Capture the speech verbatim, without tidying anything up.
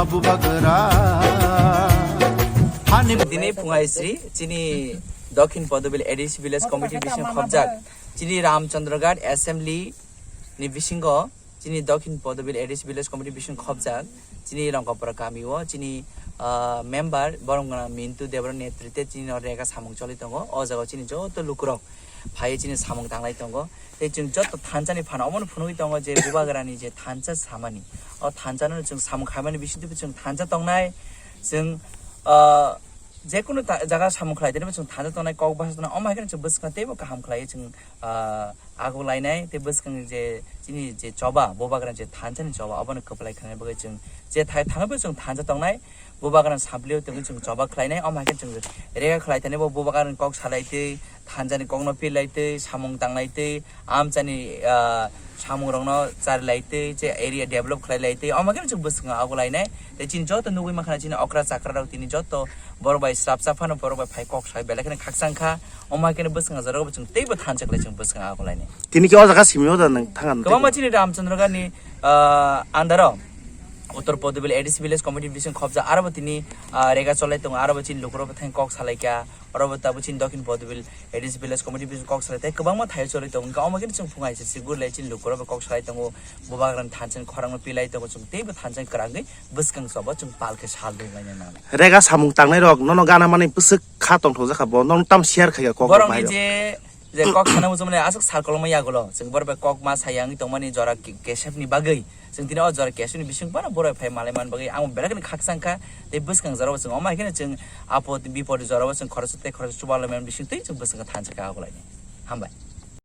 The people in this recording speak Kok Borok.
Bubagra. Dini phungai sri chini Dokhin Podobil A D C Village Committee bising khobjak chini Ramchandraghat Assembly ni bisingo chini Dokhin Podobil A D C Village Committee bising khobjak chini Rongkapura kami o chini, ah, member Boromgana Mintu Debra netrite chini no rega samung choli tongo. O jaga chini joto lukurok phai chini samung tanglai tongo. Tei chwng joto thansa ni phano omono phunugwi tongo je Bubagra ni je thansa samani, o thansa no chwng samung khaimani bisingtwi chwng thansa tongnai. Chwng, ah, jekunu ta-, jaga samung khlai tei chwng thansa tongnai, kok basa tongnai, omo hai kheno chwng bwskango teibo kaham khlai chwng, ah, ago lainai. Tei bwskang je chini je choba, Bubagra je thansa ni choba, obono kwplai khlaina bagwi chwng je thai thangwi chwng thansa tongnai. Bubagra sampli o tongwi chwng choba khlainai, omo hai khe chwng rega khlai thani bo Bubagra kok salai tei thansa ni kok no pilai tei samung tanglai tei amchani, ah, samung rok no chari lai tei je area develop khlai lai tei omo hai khe chwng bwskango ago lainai. Tei chini joto nugwi mankha chini okra chakra rok tini joto borok bai swrapsa phano borok bai phai kok sai belai kheno khakchang kha. Omo hai khe bwskango jorao bo chwng teibo thansa khlai chwng bwskango ago lainai. Tini khe o jaga simi o da nang thang kwbangma tei chini Ramchandraghat ni, ah, under o Uttor Podobil A D C Village Committee bising khobjak, aro bo tini, ah, rega cholai tongo, aro bo chini lukurok bo thang kok salai kha, aro bo tabuk chini Dokhin Podobil A D C Village Committee bising kok salai tei kwbangma thai cholai tongo. Wngkha omo khe chwng phungai se sigur lai chini lukurok bo kok salai tongo, Bubagra thansa ni khorang no pilai tongo, chwng teibo thansa kwrangwi bwskang chobo chwng pal khe sal dwng laina nangnai. Rega samung tangnai rok nono gana mani bwswk kha tongthok jakha bo, nono tam share khai kha kok borok ni bai rok. Je je kok sana muchung mani aswk sal kolokma yagulo chwng borok bai kok ma saya wngwi tongmani jora ke-, kesep ni bagwi chwng tini o jora kesep ni bising bono borok phai malai man bagwi ang belai kheno khakchang kha. Tei bwskang jora o chwng omo hai kheno chwng apod bipod jora o chwng khoroksa tei khoroksa chubalai man bising tei chwng bwskango thansa kha ago lainai. Hambai.